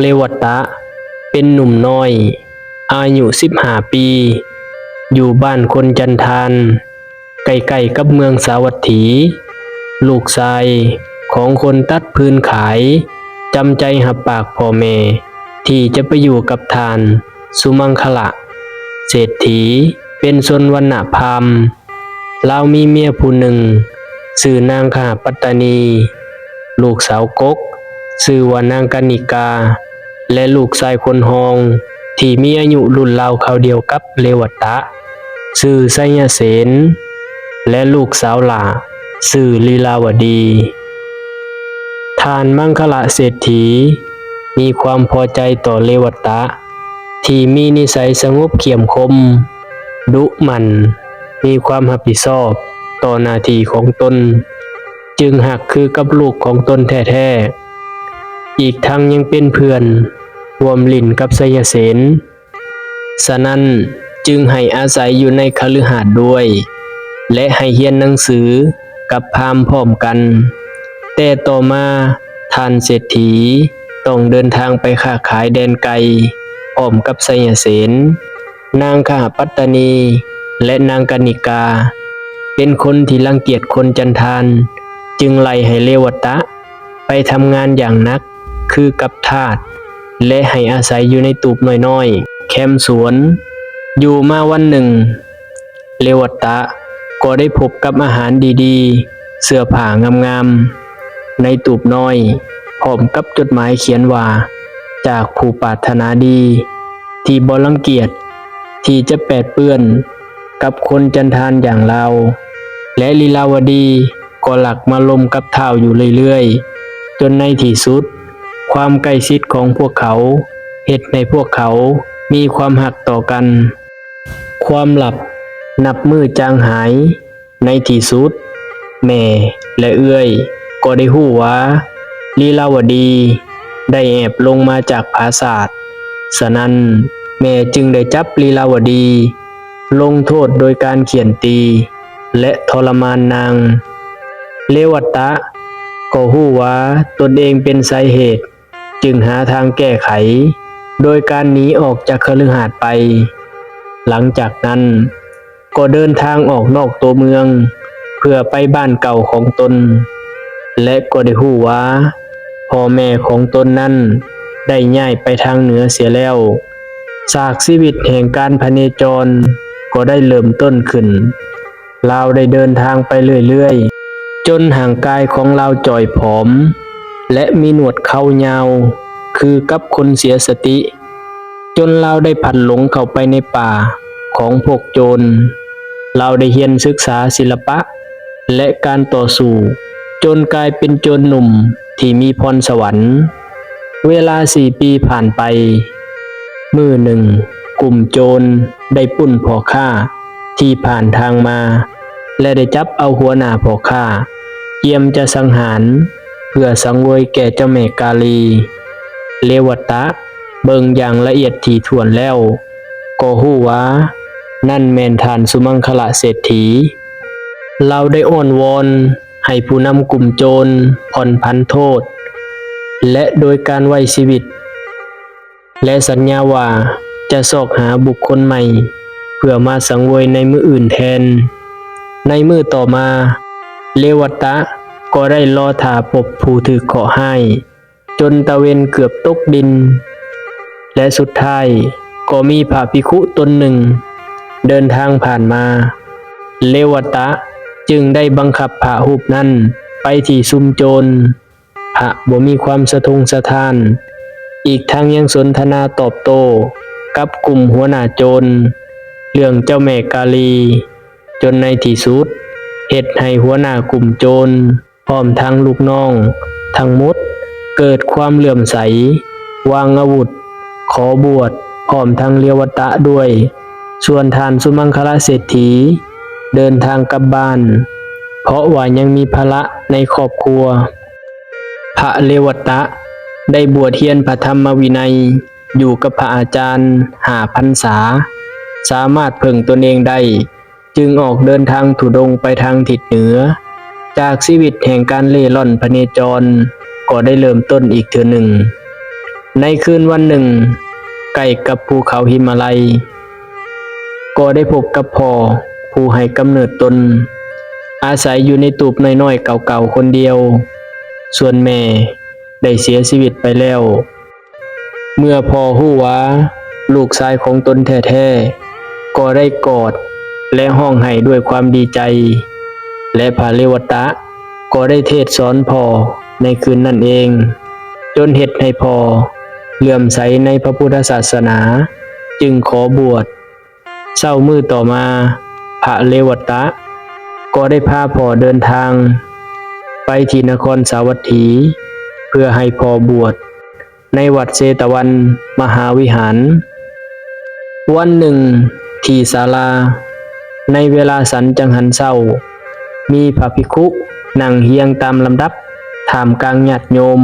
ເລວະຕະ ເປັນໜຸ່ມນ້ອຍ ອາຍຸສິບຫ້າປີ ຢູ່ບ້ານຄົນຈັນທານ ໃກ້ໆກັບເມືອງສາວັດຖີ. ລູກຊາຍຂອງຄົນຕັດຟືນຂາຍ ຈຳໃຈຮັບປາກພໍ່ແມ່ ທີ່ຈະໄປຢູ່ກັບທ່ານສຸມັງຄະລະເສດຖີ ເປັນຊົນວັນນະພາມ. ລາວມີເມຍຜູ້ໜຶ່ງ ຊື່ນາງຄະຫະປັດຕະນີ, ລູກສາວກົກ ຊື່ວ່ານາງກະນິກາ ແລະ ລູກຊາຍຄົນຮອງ ທີ່ມີອາຍຸລຸ້ນລາວຄາວດຽວກັບເລວະຕະ ຊື່ໄຊຍະເສນ ແລະ ລູກສາວຫຼ້າ ຊື່ລີລາວະດີ. ທ່ານມັງຄະລະເສດຖີ ມີຄວາມພໍໃຈຕໍ່ເລວະຕະ ທີ່ມີນິໄສສະຫງົບຂຽມຄົມ, ດຸໝັ່ນ, ມີຄວາມຮັບຜິດຊອບຕໍ່ໜ້າທີ່ຂອງຕົນ, ຈຶ່ງຮັກຄືກັບລູກຂອງຕົນແທ້ໆ, ອີກທັງຍັງເປັນເພື່ອນຮ່ວມຫຼິ້ນກັບໄຊຍະເສນ. ສະນັ້ນຈຶ່ງໃຫ້ອາໄສຢູ່ໃນຄະລືຫາດດ້ວຍ ແລະ ໃຫ້ຮຽນໜັງສືກັບພາມພ້ອມກັນ. ແຕ່ຕໍ່ມາທ່ານເສດຖີຕ້ອງເດີນທາງໄປຄ້າຂາຍແດນໄກພ້ອມກັບໄຊຍະເສນ. ນາງຄະຫະປັດຕະນີ ແລະ ນາງກະນິກາ ເປັນຄົນທີ່ລັງກຽດຄົນຈັນທານ, ຈຶ່ງໄລ່ໃຫ້ເລວະຕະໄປທຳງານຢ່າງໜັກຄືກັບທາດ ແລະ ໃຫ້ອາໄສຢູ່ໃນຕູບນ້ອຍໆ ແຄມສວນ. ຢູ່ມາວັນໜຶ່ງ ເລວະຕະກໍໄດ້ພົບກັບອາຫານດີໆ, ເສື້ອຜ້າງາມໆ ໃນຕູບນ້ອຍ ພ້ອມກັບຈົດໝາຍຂຽນວ່າ ຈາກຜູ້ປາດຖະໜາດີ ທີ່ບໍ່ລັງກຽດທີ່ຈະແປດເປື້ອນກັບຄົນຈັນທານຢ່າງລາວ ແລະ ລີລາວະດີກໍຫຼັກມາລົມກັບທ້າວຢູ່ເລື້ອຍໆ, ຈົນໃນທີ່ສຸດ ຄວາມໃກ້ຊິດຂອງພວກເຂົາເຮັດໃຫ້ພວກເຂົາມີຄວາມຮັກຕໍ່ກັນ. ຄວາມລັບນັບມື້ຈາງຫາຍ. ໃນທີ່ສຸດ ແມ່ ແລະ ເອື້ອຍກໍໄດ້ຮູ້ວ່າ ລີລາວະດີໄດ້ແອບລົງມາຈາກຜາສາດ. ສະນັ້ນ ແມ່ຈຶ່ງໄດ້ຈັບລີລາວະດີລົງໂທດໂດຍການຂ້ຽນຕີ ແລະ ທໍລະມານນາງ. ເລວະຕະກໍຮູ້ວ່າຕົນເອງເປັນສາເຫດ ຈຶ່ງຫາທາງແກ້ໄຂໂດຍການໜີອອກຈາກຄະລືຫາດໄປ. ຫຼັງຈາກນັ້ນກໍເດີນທາງອອກນອກຕົວເມືອງ ເພື່ອໄປບ້ານເກົ່າຂອງຕົນ ແລະ ກໍໄດ້ຮູ້ວ່າພໍ່ແມ່ຂອງຕົນນັ້ນໄດ້ຍ້າຍໄປທາງເໜືອເສຍແລ້ວ. ສາກຊີວິດແຫ່ງການພະເນຈອນກໍໄດ້ເລີ່ມຕົ້ນຂຶ້ນ. ລາວໄດ້ເດີນທາງໄປເລື້ອຍໆ ຈົນຮ່າງກາຍຂອງລາວຈ່ອຍຜອມ ແລະ ມີໜວດເຂົາຍາວຄືກັບຄົນເສຍສະຕິ, ຈົນລາວໄດ້ພັດຫຼົງເຂົ້າໄປໃນປ່າຂອງພວກໂຈນ. ລາວໄດ້ຮຽນສຶກສາສິລະປະ ແລະ ການຕໍ່ສູ້ ຈົນກາຍເປັນໂຈນໜຸ່ມທີ່ມີພອນສະຫວັນ. ເວລາສີ່ປີຜ່ານໄປ, ມື້ໜຶ່ງ ກຸ່ມໂຈນໄດ້ປຸ້ນພໍ່ຄ້າທີ່ຜ່ານທາງມາ ແລະ ໄດ້ຈັບເອົາຫົວໜ້າພໍ່ຄ້າ ກຽມຈະສັງຫານເພື່ອສັງເຫວີຍແກ່ເຈົ້າແມ່ກາລີ. ເລວະຕະເບິ່ງຢ່າງລະອຽດຖີ່ຖ້ວນແລ້ວ ກໍຮູ້ວ່ານັ້ນແມ່ນທ່ານສຸມັງຄະລະເສດຖີ. ລາວໄດ້ອ້ອນວອນໃຫ້ຜູ້ນຳກຸ່ມໂຈນຜ່ອນຜັນໂທດ ແລະ ໂດຍການໄວ້ຊີວິດ ແລະ ສັນຍາວ່າຈະຊອກຫາບຸກຄົນໃໝ່ເພື່ອມາສັງເຫວີຍໃນມື້ອື່ນແທນ. ໃນມື້ຕໍ່ມາ, ເລວະຕະກໍໄດ້ລໍຖ້າພົບຜູ້ຖືກເຄາະຮ້າຍ ຈົນຕາເວັນເກືອບຕົກດິນ ແລະ ສຸດທ້າຍກໍມີພະພິກຂຸຕົນໜຶ່ງເດີນທາງຜ່ານມາ. ເລວະຕະຈຶ່ງໄດ້ບັງຄັບພະຮູບນັ້ນໄປທີ່ຊຸມໂຈນ. ພະບໍ່ມີຄວາມສະທົງສະທ້ານ, ອີກທັງຍັງສົນທະນາຕອບໂຕ້ກັບກຸ່ມຫົວໜ້າໂຈນເລື່ອງເຈົ້າແມ່ກາລີ, ຈົນໃນທີ່ສຸດເຮັດໃຫ້ຫົວໜ້າກຸ່ມໂຈນ ພ້ອມທັງລູກນ້ອງທັງໝົດເກີດຄວາມເຫຼື້ອມໃສ, ວາງອາວຸດ, ຂໍບວດ ພ້ອມທັງເລວະຕະດ້ວຍ. ສ່ວນທ່ານສຸມັງຄະລະເສດຖີເດີນທາງກັບບ້ານ ເພາະວ່າຍັງມີພາລະໃນຄອບຄົວ. ພະເລວະຕະໄດ້ບວດຮຽນພະທຳມະວິໄນຢູ່ກັບພະອາຈານຫ້າພັນສາ, ສາມາດເພິ່ງຕົນເອງໄດ້, ຈຶ່ງອອກເດີນທາງທຸດົງໄປທາງທິດເໜືອ. ຈາກຊີວິດແຫ່ງການເລ່ລ່ອນພະເນຈອນກໍໄດ້ເລີ່ມຕົ້ນອີກເທື່ອໜຶ່ງ. ໃນຄືນວັນໜຶ່ງ, ໃກ້ກັບພູເຂົາຫິມາໄລ, ກໍໄດ້ພົບກັບພໍ່ຜູ້ໃຫ້ກຳເນີດຕົນ, ອາໄສຢູ່ໃນຕູບນ້ອຍໆເກົ່າໆຄົນດຽວ, ສ່ວນແມ່ໄດ້ເສຍຊີວິດໄປແລ້ວ. ເມື່ອພໍ່ຮູ້ວ່າລູກຊາຍຂອງຕົນແທ້ໆ, ກໍໄດ້ກອດ ແລະ ຮ້ອງໄຫ້ດ້ວຍຄວາມດີໃຈ, ແລະ ພະເລວະຕະກໍໄດ້ເທດສອນພໍ່ໃນຄືນນັ້ນເອງ, ຈົນເຮັດໃຫ້ພໍ່ເຫຼື້ອມໃສໃນພະພຸດທະສາສະໜາ, ຈຶ່ງຂໍບວດ. ເຊົ້າມື້ຕໍ່ມາ, ພະເລວະຕະກໍໄດ້ພາພໍ່ເດີນທາງໄປທີ່ນະຄອນສາວັດຖີ ເພື່ອໃຫ້ພໍ່ບວດໃນວັດເຊຕະວັນມະຫາວິຫານ. ວັນໜຶ່ງ, ທີ່ສາລາ, ໃນເວລາສັນຈັງຫັນເຊົ້າ, ມີພະພິກຂຸນັ່ງຮຽງຕາມລຳດັບ ທ່າມກາງຍາດໂຍມ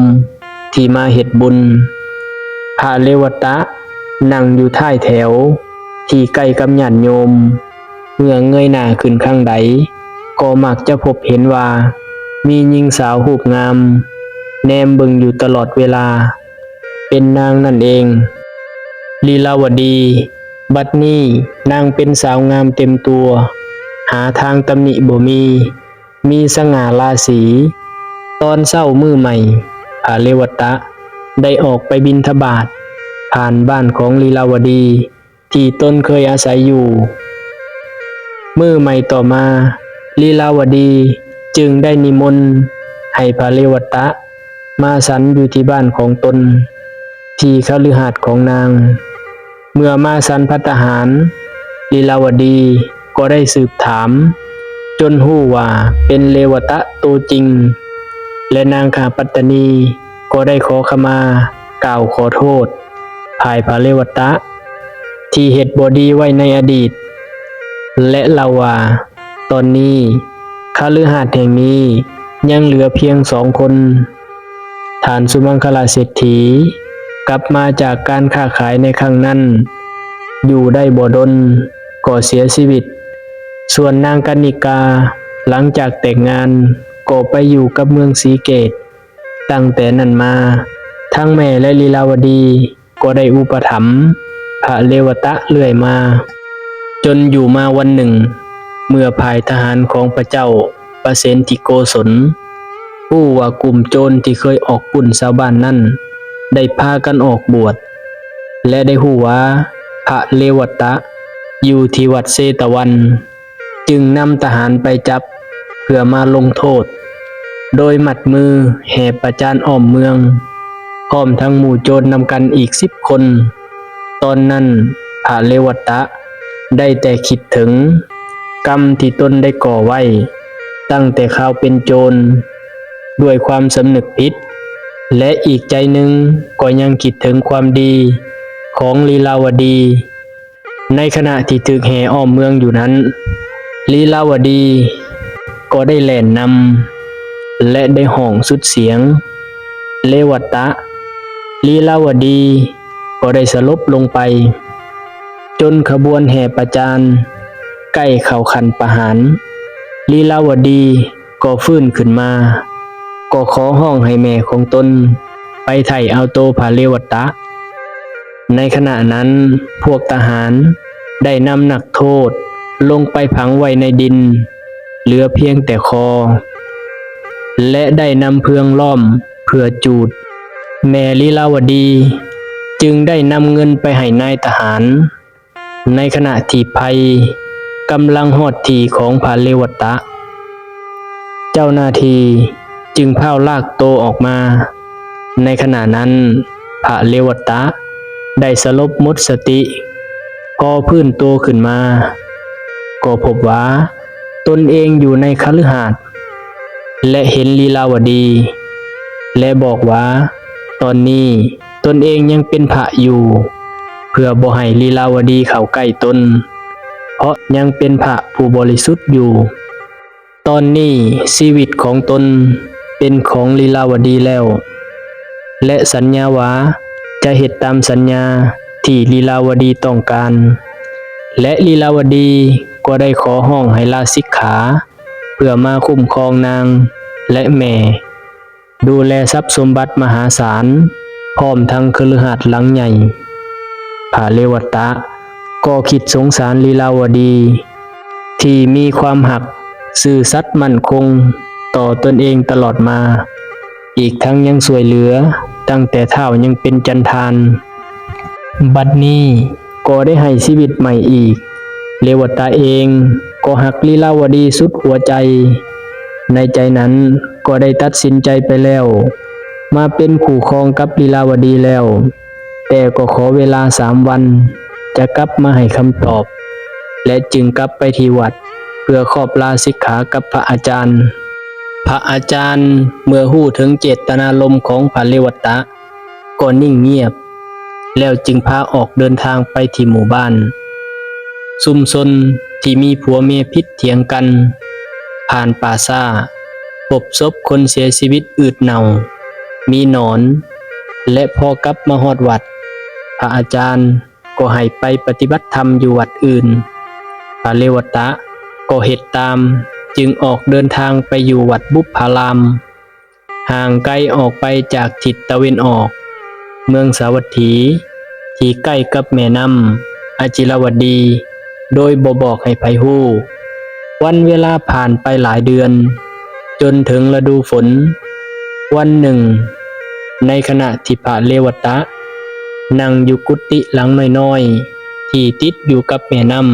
ທີ່ມາເຮັດບຸນ. ພະເລວະຕະນັ່ງຢູ່ທ້າຍແຖວທີ່ໃກ້ກັບຍາດໂຍມ. ເມື່ອເງີຍໜ້າຂຶ້ນຄັ້ງໃດ, ກໍມັກຈະພົບເຫັນວ່າມີຍິງສາວຮູບງາມແນມເບິ່ງຢູ່ຕະຫຼອດເວລາ, ເປັນນາງນັ້ນເອງ, ລີລາວະດີ. ບັດນີ້ນາງເປັນສາວງາມເຕັມຕົວ, ຫາທາງຕຳໜິບໍ່ມີ, ມີສະຫງ່າລາສີ. ຕອນເຊົ້າມື້ໃໝ່, ພະເລວະຕະໄດ້ອອກໄປບິນທະບາດ ຜ່ານບ້ານຂອງລີລາວະດີ ທີ່ຕົນເຄີຍອາໄສຢູ່. ມື້ໃໝ່ຕໍ່ມາ, ລີລາວະດີຈຶ່ງໄດ້ນິມົນໃຫ້ພະເລວະຕະມາສັນຢູ່ທີ່ບ້ານຂອງຕົນ, ທີ່ຄະລືຫາດຂອງນາງ. ເມື່ອມາສັນພັດຕາຫານ, ລີລາວະດີກໍໄດ້ສືບຖາມ ຈົນຮູ້ວ່າເປັນເລວະຕະໂຕຈິງ, ແລະ ນາງຂ້າປັດຕະນີກໍໄດ້ຂໍຂະມາກ່າວຂໍໂທດ ຝ່າຍພະເລວະຕະທີ່ເຮັດບໍ່ດີໄວ້ໃນອະດີດ ແລະ ເລົ່າວ່າ ຕອນນີ້ຄະລືຫາດແຫ່ງນີ້ຍັງເຫຼືອພຽງສອງຄົນ. ທ່ານສຸມັງຄະລາເສດຖີກັບມາຈາກການຄ້າຂາຍໃນຄັ້ງນັ້ນ ຢູ່ໄດ້ບໍ່ດົນກໍເສຍຊີວິດ. ສ່ວນນາງກັນນິກາ ຫຼັງຈາກແຕ່ງງານກໍໄປຢູ່ກັບເມືອງສີເກດ. ຕັ້ງແຕ່ນັ້ນມາ, ທັງແມ່ ແລະ ລີລາວະດີ ກໍໄດ້ອຸປະຖຳພະເລວະຕະເລື້ອຍມາ, ຈົນຢູ່ມາວັນໜຶ່ງ, ເມື່ອຝ່າຍທະຫານຂອງພະເຈົ້າປະເສນທິໂກສົນ ຮູ້ວ່າກຸ່ມໂຈນທີ່ເຄີຍອອກປຸ້ນຊາວບ້ານນັ້ນ ໄດ້ພາກັນອອກບວດ ແລະ ໄດ້ຮູ້ວ່າພະເລວະຕະຢູ່ທີ່ວັດເຊຕະວັນ, ຈຶ່ງນຳທະຫານໄປຈັບເພື່ອມາລົງໂທດ, ໂດຍມັດມືແຫ່ປະຈານອ້ອມເມືອງ ພ້ອມທັງໝູ່ໂຈນນຳກັນອີກສິບຄົນ. ຕອນນັ້ນພະເລວະຕະໄດ້ແຕ່ຄິດເຖິງກຳທີ່ຕົນໄດ້ກໍ່ໄວ້ຕັ້ງແຕ່ຄາວເປັນໂຈນ ດ້ວຍຄວາມສຳນຶກຜິດ ແລະ ອີກໃຈໜຶ່ງກໍຍັງຄິດເຖິງຄວາມດີຂອງລີລາວະດີ. ໃນຂະນະທີ່ຖືກແຫ່ອ້ອມເມືອງຢູ່ນັ້ນ, ລີລາວະດີກໍໄດ້ແລ່ນນຳ ແລະ ໄດ້ຮ້ອງສຸດສຽງ, ເລວະຕະ, ລີລາວະດີ ກໍໄດ້ສະຫຼົບລົງໄປ, ຈົນຂະບວນແຫ່ປະຈານໃກ້ເຂົ້າຂັ້ນປະຫານ. ລີລາວະດີ ກໍຟື້ນຂຶ້ນມາ, ກໍຂໍຮ້ອງໃຫ້ແມ່ຂອງຕົນໄປໄຖ່ເອົາໂຕພະເລວະຕະ. ໃນຂະນະນັ້ນ, ພວກທະຫານໄດ້ນຳນັກໂທດລົງໄປຝັງໄວ້ໃນດິນ ເຫຼືອພຽງແຕ່ຄໍ ແລະ ໄດ້ນຳເຟືອງລ້ອມເພື່ອຈູດ. ແມ່ລີລາວະດີຈຶ່ງໄດ້ນຳເງິນໄປໃຫ້ນາຍທະຫານ. ໃນຂະນະທີ່ໄຟກຳລັງຮອດທີ່ຂອງພະເລວະຕະ, ເຈົ້າໜ້າທີ່ຈຶ່ງພ້າວລາກໂຕອອກມາ. ໃນຂະນະນັ້ນ, ພະເລວະຕະໄດ້ສະຫຼົບໝົດສະຕິ. ພໍຟື້ນໂຕຂຶ້ນມາ, ກໍພົບວ່າຕົນເອງຢູ່ໃນຄະລືຫາດ ແລະ ເຫັນລີລາວະດີ ແລະ ບອກວ່າຕອນນີ້ຕົນເອງຍັງເປັນພະຢູ່, ເພື່ອບໍ່ໃຫ້ລີລາວະດີເຂົ້າໃກ້ຕົນ, ເພາະຍັງເປັນພະຜູ້ບໍລິສຸດຢູ່. ຕອນນີ້ຊີວິດຂອງຕົນເປັນຂອງລີລາວະດີແລ້ວ ແລະ ສັນຍາວ່າຈະເຮັດຕາມສັນຍາທີ່ລີລາວະດີຕ້ອງການ. ແລະ ລີລາວະດີກໍໄດ້ຂໍຮ້ອງໃຫ້ລາສິກຂາ ເພື່ອມາຄຸ້ມຄອງນາງ ແລະ ແມ່, ດູແລຊັບສົມບັດມະຫາສານ ພ້ອມທັງຄະລືຫາດຫຼັງໃຫຍ່. ພະເລວະຕະກໍຄິດສົງສານລີລາວະດີ ທີ່ມີຄວາມຮັກຊື່ສັດໝັ້ນຄົງຕໍ່ຕົນເອງຕະຫຼອດມາ, ອີກທັງຍັງຊ່ວຍເຫຼືອຕັ້ງແຕ່ທ້າວຍັງເປັນຈັນທານ. ບັດນີ້ກໍໄດ້ໃຫ້ຊີວິດໃໝ່ອີກ. ເລວະຕະເອງກໍຮັກລີລາວະດີສຸດຫົວໃຈ, ໃນໃຈນັ້ນກໍໄດ້ຕັດສິນໃຈໄປແລ້ວ ມາເປັນຄູ່ຄອງກັບລີລາວະດີແລ້ວ, ແຕ່ກໍຂໍເວລາສາມວັນ ຈະກັບມາໃຫ້ຄຳຕອບ ແລະ ຈຶ່ງກັບໄປທີ່ວັດເພື່ອຂອບລາສິກຂາກັບພະອາຈານ. ພະອາຈານເມື່ອຮູ້ເຖິງເຈດຕະນາລົມຂອງພະເລວະຕະ ກໍນິ່ງງຽບ ແລ້ວຈຶ່ງພາອອກເດີນທາງໄປທີ່ໝູ່ບ້ານຊຸມຊົນທີ່ມີຜົວເມຍຜິດຖຽງກັນ, ຜ່ານປ່າຊ້າ, ພົບສົບຄົນເສຍຊີວິດອືດເນົ່າ, ມີໜອນ ແລະ ພໍກັບມາຮອດວັດ, ພະອາຈານກໍໃຫ້ໄປປະຕິບັດທຳຢູ່ວັດອື່ນ. ພະເລວະຕະກໍເຮັດຕາມ, ຈຶ່ງອອກເດີນທາງໄປຢູ່ວັດບຸບພາລາມ ຫ່າງໄກອອກໄປຈາກທິດຕາເວັນອອກເມືອງສາວັດຖີ ທີ່ໃກ້ກັບແມ່ນ້ຳອະຈິລາວະດີ ໂດຍບໍ່ບອກໃຫ້ໃຜຮູ້. ວັນເວລາຜ່ານໄປຫຼາຍເດືອນ ຈົນເຖິງລະດູຝົນ. ວັນໜຶ່ງ, ໃນຂະນະທີ່ພະເລວະຕະນັ່ງຢູ່ກຸຕິຫຼັງນ້ອຍໆ ທີ່ຕິດຢູ່ກັບແມ່ນ້ຳ,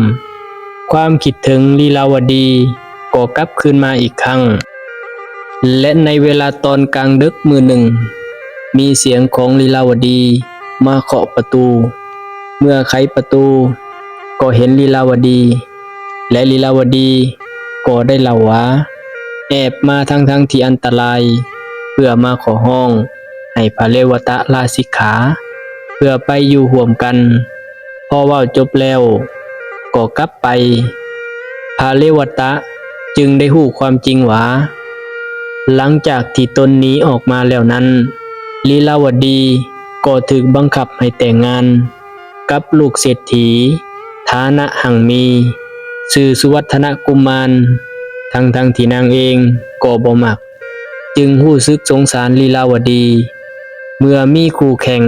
ຄວາມຄິດເຖິງລີລາວະດີກໍກັບຄືນມາອີກຄັ້ງ. ແລະ ໃນເວລາຕອນກາງດຶກມື້ໜຶ່ງ, ມີສຽງຂອງລີລາວະດີມາເຄາະປະຕູ. ເມື່ອໄຂປະຕູ, ກໍເຫັນລີລາວະດີ ແລະ ລີລາວະດີກໍໄດ້ເລົ່າວ່າ ແອບມາທັງໆທີ່ອັນຕະລາຍ ເພື່ອມາຂໍຮ້ອງໃຫ້ພະເລວະຕະລາສິກຂາ ເພື່ອໄປຢູ່ຮ່ວມກັນ. ພໍເວົ້າຈົບແລ້ວກໍກັບໄປ. ພະເລວະຕະຈຶ່ງໄດ້ຮູ້ຄວາມຈິງວ່າ ຫຼັງຈາກທີ່ຕົນໜີອອກມາແລ້ວນັ້ນ, ລີລາວະດີກໍຖືກບັງຄັບໃຫ້ແຕ່ງງານກັບລູກເສດຖີຖານະຮັ່ງມີ ຊື່ສຸວັດທະນະກຸມມານ, ທັງໆທີ່ນາງເອງກໍບໍ່ມັກ. ຈຶ່ງຮູ້ສຶກສົງສານລີລາວະດີ. ເມື່ອມີຄູ່ແຂ່ງ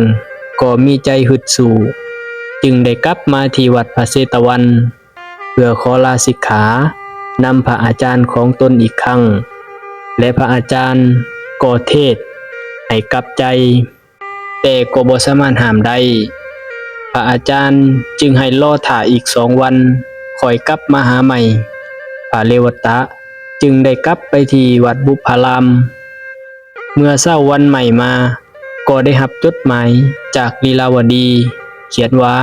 ກໍມີໃຈຮຶດສູ້, ຈຶ່ງໄດ້ກັບມາທີ່ວັດພະເຊຕະວັນ ເພື່ອຂໍລາສິກຂານຳພະອາຈານຂອງຕົນອີກຄັ້ງ ແລະ ພະອາຈານກໍເທດໃຫ້ກັບໃຈ. ແຕ່ກໍບໍ່ສາມາດຫ້າມໄດ້. ພະອາຈານຈຶ່ງໃຫ້ລໍຖ້າອີກສອງວັນ ຄ່ອຍກັບມາຫາໃໝ່. ພະເລວະຕະຈຶ່ງໄດ້ກັບໄປທີ່ວັດບຸບພາລາມ. ເມື່ອເຊົ້າວັນໃໝ່ມາ ກໍໄດ້ຮັບຈົດໝາຍຈາກລີລາວະດີ ຂຽນວ່າ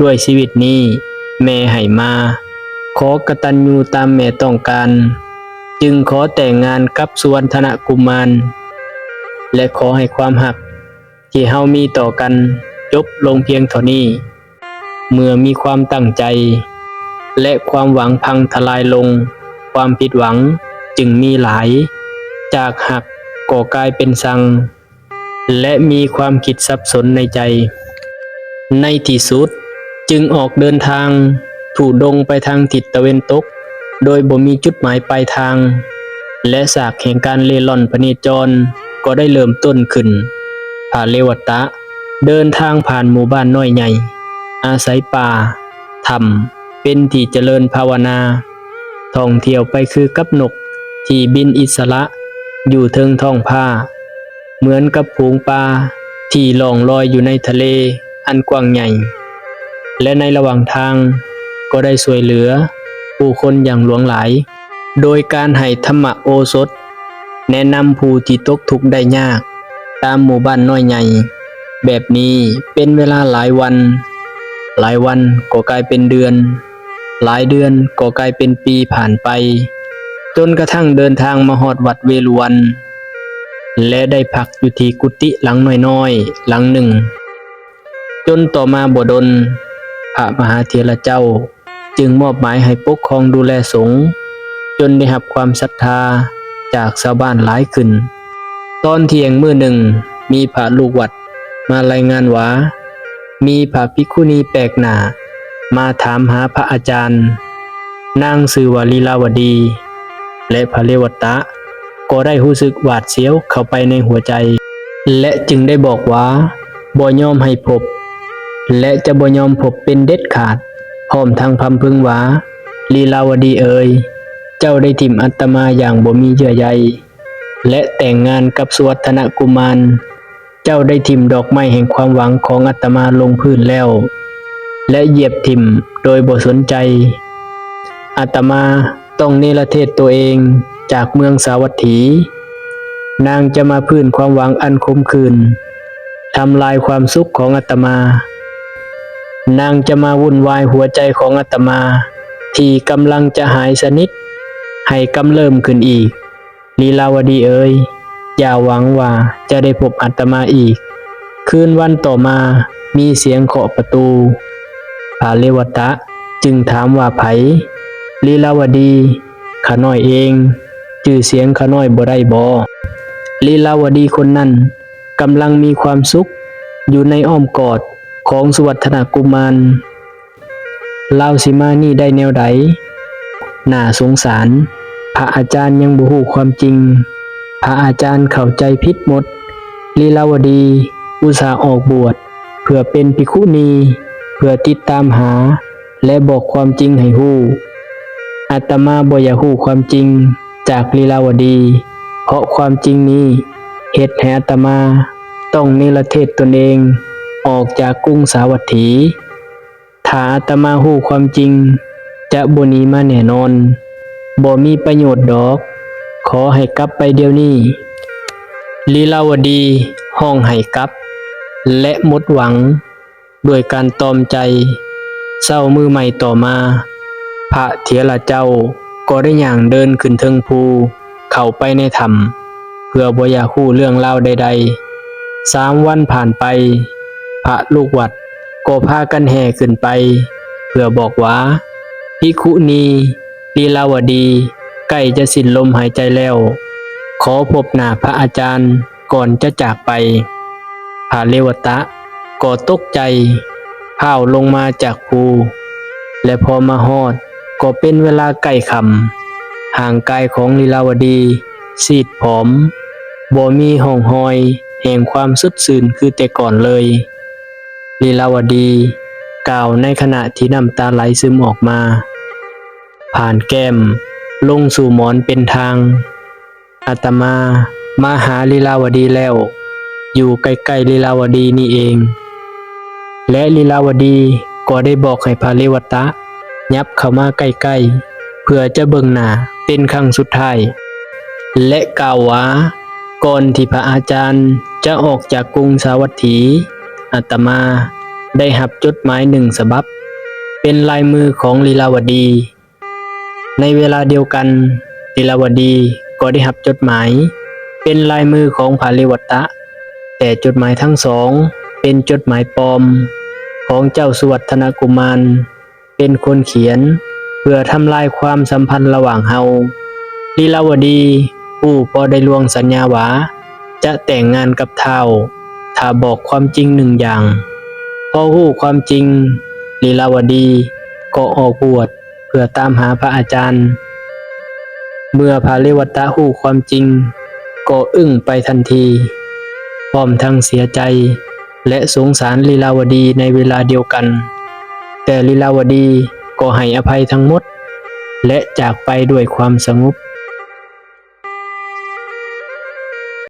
ດ້ວຍຊີວິດນີ້ແມ່ໃຫ້ມາ, ຂໍກະຕັນຍູຕາມແມ່ຕ້ອງການ, ຈຶ່ງຂໍແຕ່ງງານກັບສຸວັນທະນະກຸມມານ ແລະ ຂໍໃຫ້ຄວາມຮັກທີ່ເຮົາມີຕໍ່ກັນຈົບລົງພຽງເທົ່ານີ້. ເມື່ອມີຄວາມຕັ້ງໃຈ ແລະ ຄວາມຫວັງພັງທະລາຍລົງ, ຄວາມຜິດຫວັງຈຶ່ງມີຫຼາຍ, ຈາກຮັກກໍກາຍເປັນຊັງ ແລະ ມີຄວາມຄິດສັບສົນໃນໃຈ. ໃນທີ່ສຸດຈຶ່ງອອກເດີນທາງທຸດົງໄປທາງທິດຕາເວັນຕົກ ໂດຍບໍ່ມີຈຸດໝາຍປາຍທາງ ແລະ ສາກແຫ່ງການເລ່ລ່ອນພະເນຈອນກໍໄດ້ເລີ່ມຕົ້ນຂຶ້ນ. ພະເລວະຕະເດີນທາງຜ່ານໝູ່ບ້ານນ້ອຍໃຫຍ່, ອາໄສປ່າ, ຖ້ຳເປັນທີ່ຈະເລີນພາວະນາ, ທ່ອງທ່ຽວໄປຄືກັບນົກທີ່ບິນອິດສະຫຼະຢູ່ເທິງທ້ອງຟ້າ. ເໝືອນກັບຝູງປາທີ່ລ່ອງລອຍຢູ່ໃນທະເລອັນກວ້າງໃຫຍ່ ແລະ ໃນລະຫວ່າງທາງກໍໄດ້ຊ່ວຍເຫຼືອຜູ້ຄົນຢ່າງຫຼວງຫຼາຍ ໂດຍການໃຫ້ທຳມະໂອສົດ ແນະນຳຜູ້ທີ່ຕົກທຸກໄດ້ຍາກຕາມໝູ່ບ້ານນ້ອຍໃຫຍ່ແບບນີ້ເປັນເວລາຫຼາຍວັນ, ຫຼາຍວັນກໍກາຍເປັນເດືອນ, ຫຼາຍເດືອນກໍກາຍເປັນປີຜ່ານໄປ, ຈົນກະທັ່ງເດີນທາງມາຮອດວັດເວລຸວັນ ແລະ ໄດ້ພັກຢູ່ທີ່ກຸຕິຫຼັງນ້ອຍໆ ຫຼັງໜຶ່ງ. ຈົນຕໍ່ມາບໍ່ດົນ, ພະມະຫາເຖລະເຈົ້າຈຶ່ງມອບໝາຍໃຫ້ປົກຄອງດູແລສົງ, ຈົນໄດ້ຮັບຄວາມສັດທາຈາກຊາວບ້ານຫຼາຍຂຶ້ນ. ຕອນທ່ຽງມື້ໜຶ່ງ, ມີພະລູກວັດມາລາຍງານວ່າ ມີພະພິກຂຸນີແປກໜ້າມາຖາມຫາພະອາຈານ. ນາງຊື່ວ່າລີລາວະດີ ແລະ ພະເລວະຕະກໍໄດ້ຮູ້ສຶກຫວາດສຽວເຂົ້າໄປໃນຫົວໃຈ. ແລະຈຶ່ງໄດ້ບອກວ່າ ບໍ່ຍອມໃຫ້ພົບ ແລະຈະບໍ່ຍອມພົບເປັນເດັດຂາດ, ພ້ອມທັງພຳເພິງວ່າ ລີລາວະດີເອີຍ, ເຈົ້າໄດ້ຖິ້ມອາດຕະມາຢ່າງບໍ່ມີເຍື່ອໃຍ ແລະແຕ່ງງານກັບສຸວັດທະນະກຸມານ. ເຈົ້າໄດ້ຖິ້ມດອກໄມ້ແຫ່ງຄວາມຫວັງຂອງອາດຕະມາລົງພື້ນແລ້ວ ແລະຢຽບຖິ້ມໂດຍບໍ່ສົນໃຈ. ອາດຕະມາຕ້ອງເນລະເທດຕົວເອງຈາກເມືອງສາວັດຖີ. ນາງຈະມາຟື້ນຄວາມຫວັງອັນຂົມຂື່ນ, ທຳລາຍຄວາມສຸກຂອງອາດຕະມາ. ນາງຈະມາວຸ່ນວາຍຫົວໃຈຂອງອາດຕະມາ ທີ່ກຳລັງຈະຫາຍສະໜິດ ໃຫ້ກຳເລີ່ມຂຶ້ນອີກ. ລີລາວະດີເອີຍ, ຢ່າຫວັງວ່າຈະໄດ້ພົບອາດຕະມາອີກ. ຄືນວັນຕໍ່ມາ ມີສຽງເຄາະປະຕູ. ພະເລວະຕະຈຶ່ງຖາມວ່າໃຜ? ລີລາວະດີ, ຂ້ານ້ອຍເອງ, ຈື່ສຽງຂ້ານ້ອຍບໍ່ໄດ້ບໍ? ລີລາວະດີຄົນນັ້ນກຳລັງມີຄວາມສຸກຢູ່ໃນອ້ອມກອດຂອງສຸວັດທະນະກຸມານ. ລາວຊິມານີ້ໄດ້ແນວໃດ? ໜ້າສົງສານ. ພະອາຈານຍັງບໍ່ຮູ້ຄວາມຈິງ. ພະອາຈານເຂົ້າໃຈຜິດໝົດ. ລີລາວະດີອຸດສ່າອອກບວດເພື່ອເປັນພິກຂຸນີ, ເພື່ອຕິດຕາມຫາ ແລະ ບອກຄວາມຈິງໃຫ້ຮູ້. ອາດຕະມາບໍ່ຢາກຮູ້ຄວາມຈິງຈາກລີລາວະດີ, ເພາະຄວາມຈິງນີ້ເຮັດໃຫ້ອາດຕະມາຕ້ອງເນລະເທດຕົນເອງອອກຈາກກຸງສາວັດຖີ. ຖ້າອາດຕະມາຮູ້ຄວາມຈິງ ຈະບໍ່ໜີມາແນ່ນອນ. ບໍ່ມີປະໂຫຍດດອກ. ຂໍໃຫ້ກັບໄປດຽວນີ້. ລີລາວະດີຮ້ອງໄຫ້ກັບ ແລະ ໝົດຫວັງດ້ວຍການຕອມໃຈ. ເຊົ້າມື້ໃໝ່ຕໍ່ມາ, ພະເຖລະເຈົ້າກໍໄດ້ຍ່າງເດີນຂຶ້ນເທິງພູ ເຂົ້າໄປໃນຖ້ຳ ເພື່ອບໍ່ຢາກຮູ້ເລື່ອງລາວໃດໆ. ສາມວັນຜ່ານໄປ, ພະລູກວັດກໍພາກັນແຫ່ຂຶ້ນໄປ ເພື່ອບອກວ່າ ພິກຂຸນີລີລາວະດີໃກ້ຈະສິ້ນລົມຫາຍໃຈແລ້ວ, ຂໍພົບໜ້າພະອາຈານກ່ອນຈະຈາກໄປ. ພະເລວະຕະກໍຕົກໃຈ, ພ້າວລົງມາຈາກພູ ແລະ ພໍມາຮອດ ກໍເປັນເວລາໃກ້ຄ່ຳ. ຮ່າງກາຍຂອງລີລາວະດີຊີດຜອມ, ບໍ່ມີຮ່ອງຮອຍແຫ່ງຄວາມສົດຊື່ນຄືແຕ່ກ່ອນເລີຍ. ລີລາວະດີກ່າວໃນຂະນະທີ່ນ້ຳຕາໄຫຼຊຶມອອກມາ, ຜ່ານແກ້ມລົງສູ່ໝອນເປັນທາງ. ອາດຕະມາມາຫາລີລາວະດີແລ້ວ, ຢູ່ໃກ້ໆລີລາວະດີນີ້ເອງ. ແລະ ລີລາວະດີກໍໄດ້ບອກໃຫ້ພະເລວະຕະຫຍັບເຂົ້າມາໃກ້ໆ ເພື່ອຈະເບິ່ງໜ້າເປັນຄັ້ງສຸດທ້າຍ ແລະ ກ່າວວ່າ ກ່ອນທີ່ພະອາຈານຈະອອກຈາກກຸງສາວັດຖີ, ອາດຕະມາໄດ້ຮັບຈົດໝາຍໜຶ່ງສະບັບ ເປັນລາຍມືຂອງລີລາວະດີ. ໃນເວລາດຽວກັນ, ລີລາວະດີກໍໄດ້ຮັບຈົດໝາຍເປັນລາຍມືຂອງພະເລວະຕະ, ແຕ່ຈົດໝາຍທັງສອງເປັນຈົດໝາຍປອມຂອງເຈົ້າສຸວັດທະນະກຸມານເປັນຄົນຂຽນ ເພື່ອທຳລາຍຄວາມສຳພັນລະຫວ່າງເຮົາ. ລີລາວະດີຮູ້ພໍໄດ້ລ່ວງສັນຍາວ່າຈະແຕ່ງງານກັບທ້າວ ຖ້າບອກຄວາມຈິງໜຶ່ງຢ່າງ. ພໍຮູ້ຄວາມຈິງ, ລີລາວະດີກໍອອກບວດ ເພື່ອຕາມຫາພະອາຈານ. ເມື່ອພະເລວະຕະຮູ້ຄວາມຈິງ ກໍອຶ້ງໄປທັນທີ, ພ້ອມທັງເສຍໃຈ ແລະ ສົງສານລີລາວະດີໃນເວລາດຽວກັນ. ແຕ່ລີລາວະດີກໍໃຫ້ອະໄພທັງໝົດ ແລະ ຈາກໄປດ້ວຍຄວາມສະຫງົບ.